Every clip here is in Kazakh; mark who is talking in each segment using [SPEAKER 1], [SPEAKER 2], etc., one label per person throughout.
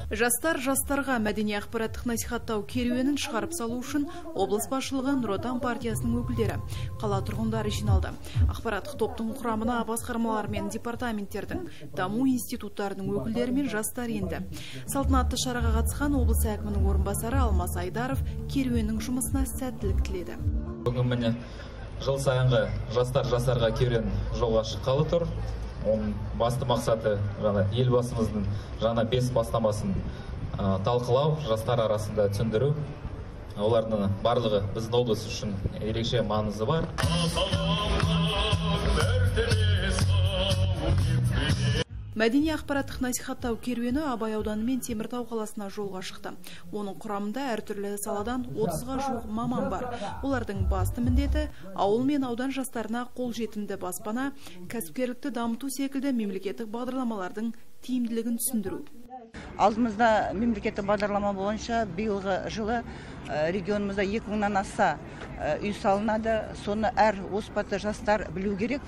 [SPEAKER 1] Жастар жастарға мәдени ақпараттық насихаттау керуенін шығарып салу үшін облыс басшылығы, Нұр Отан партиясының өкілдері, қала тұрғындары жиналды. Ақпараттық топтың құрамына басқармалар мен департаменттердің, даму институттарының өкілдері мен жастар енді. Салтанатты шараға қатысқан облыс әкімінің орынбасары Алмас Айдаров керуеннің жұмысына сәттілік тіледі.
[SPEAKER 2] Бүгін міне жыл сайынғы жастар жастарға керуен жолға шыққалы тұр. Оның басты мақсаты жаңа елбасымыздың жаңа 5 бастамасын талқылау, жастар арасында түсіндіру. Олардың барлығы біздің облыс үшін ерекше маңызы бар.
[SPEAKER 1] Мәдени ақпараттық насихаттау керуені Абай ауданы мен Теміртау қаласына жолға шықты. Оның құрамында әртүрлі саладан 30-ға жуық маман бар. Олардың басты міндеті ауыл мен аудан жастарына қолжетімді баспана, кәсіпкерлікті дамыту секілді мемлекеттік бағдарламалардың тиімділігін түсіндіру.
[SPEAKER 3] Алдымызда мемлекеттік бағдарлама бойынша биылғы жылы регионымызда 2000-нан аса үй салынады. Соны әр оспаты жастар білу керек.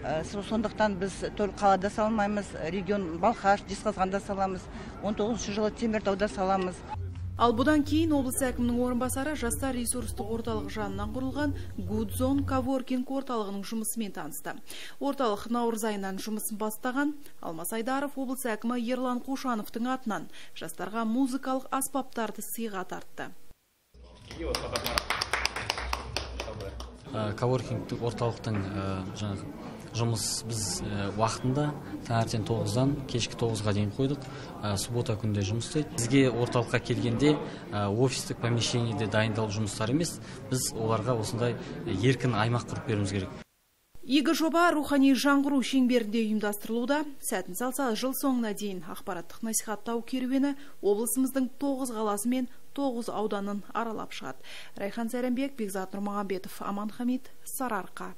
[SPEAKER 3] Сондықтан біз төл қалада салмаймыз, регион Балқаш, Жезқазғанда саламыз, 19 жылы Теміртауда саламыз.
[SPEAKER 1] Ал бұдан кейін облыс әкімінің орынбасары жастар ресурстық орталық жанынан құрылған Гудзон коворкинг орталығының жұмысымен танысты. Орталық наурыз айынан жұмысын бастаған. Алмас Айдаров облыс әкімі Ерлан Қошановтың атынан жастарға музыкалық аспаптарды сыйға тартты.
[SPEAKER 4] Коворкингтік орталықтың жаңағы жұмыс біз уақытында таңертең 9-дан кешкі 9-ға дейін қойдық. Суббота күнде жұмыс істейді. Бізге орталыққа келгенде офистік помещениеде дайындалып жұмыстар емес, біз оларға осындай еркін аймақ құрып беруіміз керек.
[SPEAKER 1] Игі жоба рухани жаңғыру шеңберінде ұйымдастырылуда. Сәтін салса, жыл соңына дейін ақпараттық насихаттау керуені облысымыздың 9 қаласы мен 9 ауданын аралап шығады. Райхан Сәренбек, Бекзат Нұрмағамбетов, Аман Хамит, Сарыарқа.